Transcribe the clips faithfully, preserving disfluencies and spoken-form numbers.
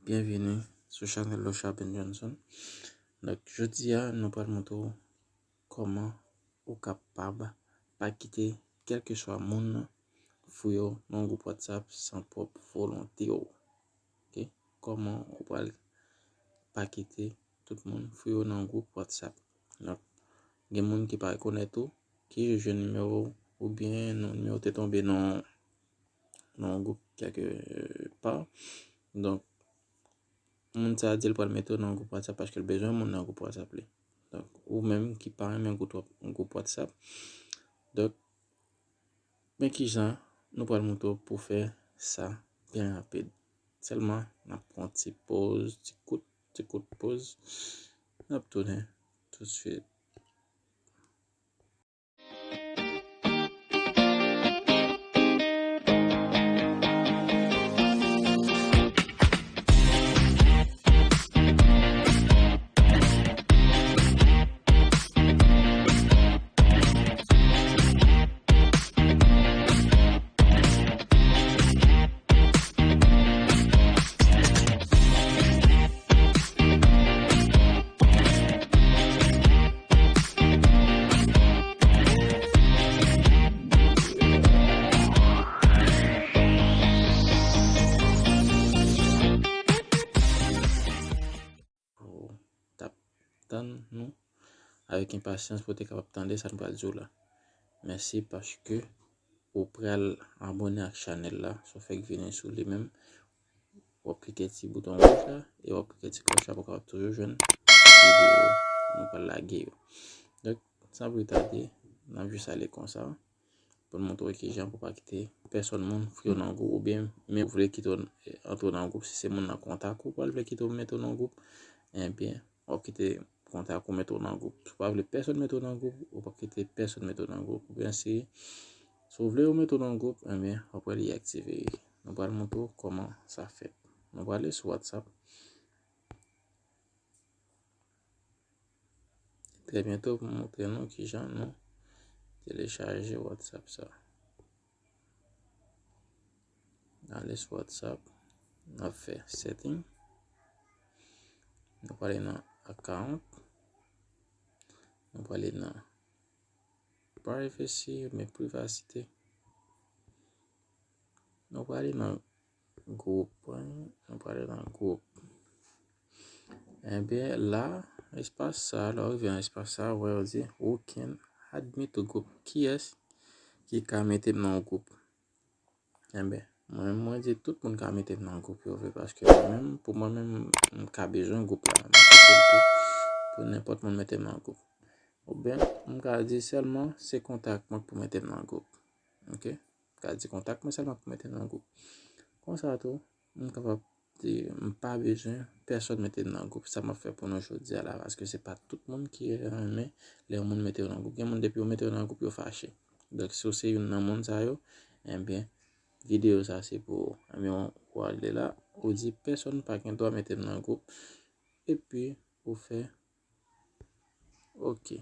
Byenvini sou chanèl Lochard Ben Johnson. Donk, jodi a, nou pral montre w kòman ou kapab pa kite kèlkeswa moun fouye w nan yon gwoup WhatsApp san pwòp volonte w. Ok? Kòman ou pral pa kite tout moun fouye w nan yon gwoup WhatsApp? Donk, gen moun ki pa rekonèt ou, ki jwenn nimewo w, oubyen non, nimewo w te tonbe nan, nan yon gwoup kèlke pa. Donk, moun sa a di l pral mete w nan yon gwoup WhatsApp paske l bezwen moun nan gwoup WhatsApp li. Donk, ou menm ki pa renmen gwoup, gwoup WhatsApp. Donk, men kijan nou pral montre w pou fè sa byen rapid. Sèlman, n ap pran ti poz, ti kout, ti kout poz. N ap tounen toutswit. Ou t ap tann nou avèk enpasyans pou w te kapab tande sa n pral di w la. Mèsi paske ou pral abòne ak chanèl la, sa w fèk vini sou li menm. W ap klike ti bouton wouj la e w ap klike ti klòch la pou w kapab toujou jwenn videyo nou pral lage yo. Donk, san plis tade, n ap jis ale konsa pou n montre w kijan pou pa kite pèsòn moun fouye w nan gwoup, oubyen men ou vle kite w antre w nan gwoup, si se moun nan kontak ou pral vle kite w mete w nan gwoup, ebyen, w ap kite kontak ou mete w nan gwoup. Si w pa vle pèsòn mete w nan gwoup, ou p ap kite pèsòn mete w nan gwoup. Oubyen si, si w vle yo mete w nan gwoup, ebyen, w ap wè li aktive. Nou pral montre w kòman sa fèt. Nou prale sou WhatsApp. Trè byento pou montre nou kijan nou telechaje WhatsApp sa. Ale sou WhatsApp, n ap fè setting. Nou prale nan account. Nou prale nan privacy, oubyen privasite. Nou prale nan gwoup, wi. Nou prale nan gwoup. Ebyen, la, espas sa, lè w rive nan espas sa, w wè yo di, "Who can add me to group?" Kiyès ki ka mete m nan yon gwoup? Ebyen, mwen menm, mwen di tout moun ka mete m nan gwoup yo vle, paske mwen menm, pou mwen menm, m ka bezwen gwoup la. M kite l pou, pou nenpòt moun mete m nan gwoup. Oubyen, m ka di sèlman se kontak mwen k pou mete m nan gwoup. Ok? M ka di kontak mwen sèlman k pou mete m nan gwoup. Konsa tou, m kapab di m pa bezwen pèsòn mete m nan gwoup. Sa m ap fè pou nou jodi a la, paske se pa tout moun ki renmen lè yon moun mete yo nan gwoup. Gen moun depi yo mete yo nan gwoup, yo fache. Donk, si w se youn nan moun sa yo, ebyen, videyo sa se pou ou. Ebyen, ou ale la, ou di pèsòn pa gen dwa mete m nan gwoup. Epi, ou fè ok.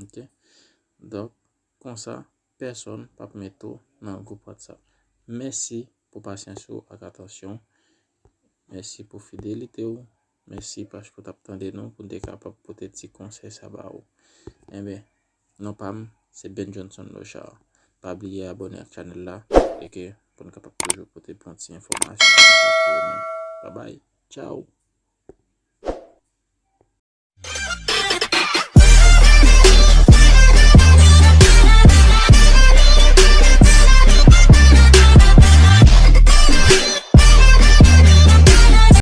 Ok. Donk, konsa, pèsòn p ap mete w nan gwoup WhatsApp. Mèsi pou pasyans ou ak atansyon w. Mèsi pou fidelite w. Mèsi paske w t ap tande nou pou n te kapab pote ti konsèy sa ba ou. Ebyen, non pa m, se Ben Johnson Lochard. Pa bliye abòne ak chanèl la e ke pou n kapab toujou pote bon ti enfòmasyon konsa pou ou menm. Babay. Tchao.